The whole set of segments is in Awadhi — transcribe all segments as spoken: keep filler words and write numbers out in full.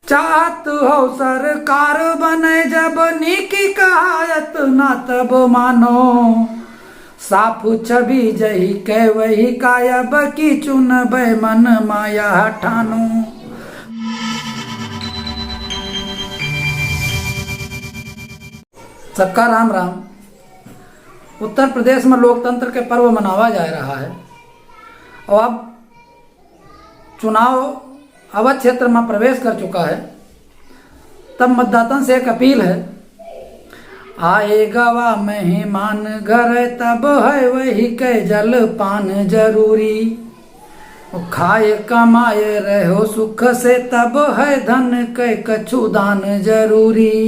चाहत हो सरकार बने जब नीकी कहायत ना तब मानो। साफ छवि जही कै वही कायब की चुनबै मन माया ठानो। सबका राम राम। उत्तर प्रदेश में लोकतंत्र के पर्व मनावा जा रहा है और अब चुनाव अवध क्षेत्र में प्रवेश कर चुका है, तब मतदातन से एक अपील है, आए गवा मेहमान घर तब है वही के जलपान जरूरी। खाए कमाए रहो सुख से तब है धन के कछु दान जरूरी।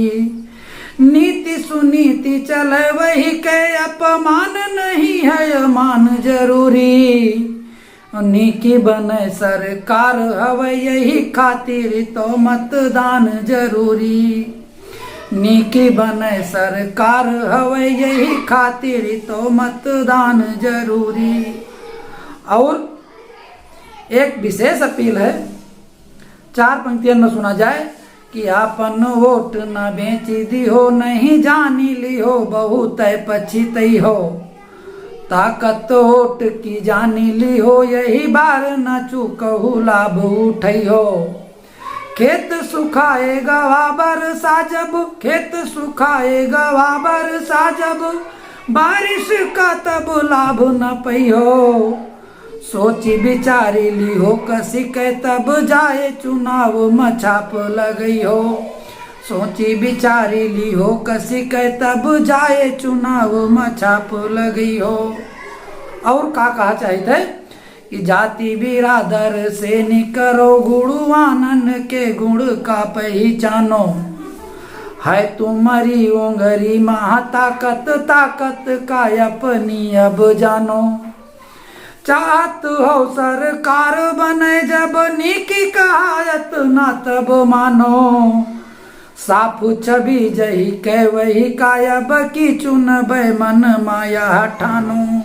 नीति सुनीति चले वही के अपमान नहीं है मान जरूरी। नीकी बने सरकार हवे यही खातिर तो मतदान जरूरी। नीकी बने सरकार हवे यही खातिर तो मतदान जरूरी। और एक विशेष अपील है, चार पंक्तियन में सुना जाए कि आपन वोट न बेच दिहो, नहीं जानी लिहो, बहुत पछितई हो। ताकत वोट की जानी लिहो, यही बार न चूकहु लाभ उठई हो। खेत सुखाए गवा बरसा जब, खेत सुखाए गवा बरसा जब, बारिश का तब लाभ न पई हो। सोची विचारी लिहो कसी के तब जाए चुनाव में छाप लगई हो। सोची विचारी लिहो कसी के तब जाए चुनाव में छाप लगई हो। और का कहा चाहित है कि जाति बिरादर से निकरो गुणवानन के गुण का पहिचानो। है तुम्हरी उंगरी महा ताकत, ताकत का अपनी अब जानो। चाहत हो सरकार बने जब नीकी कहायत ना तब मानो। साफ छवि जही के वही कायब की चुनबै मन माया ठानो।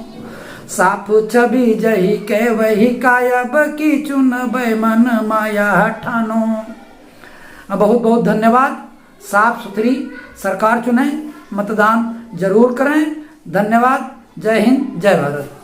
साफ छवि जही के वही कायब की चुनबै मन माया ठानो। बहुत बहुत धन्यवाद। साफ सुथरी सरकार चुने, मतदान जरूर करें। धन्यवाद। जय हिंद, जय भारत।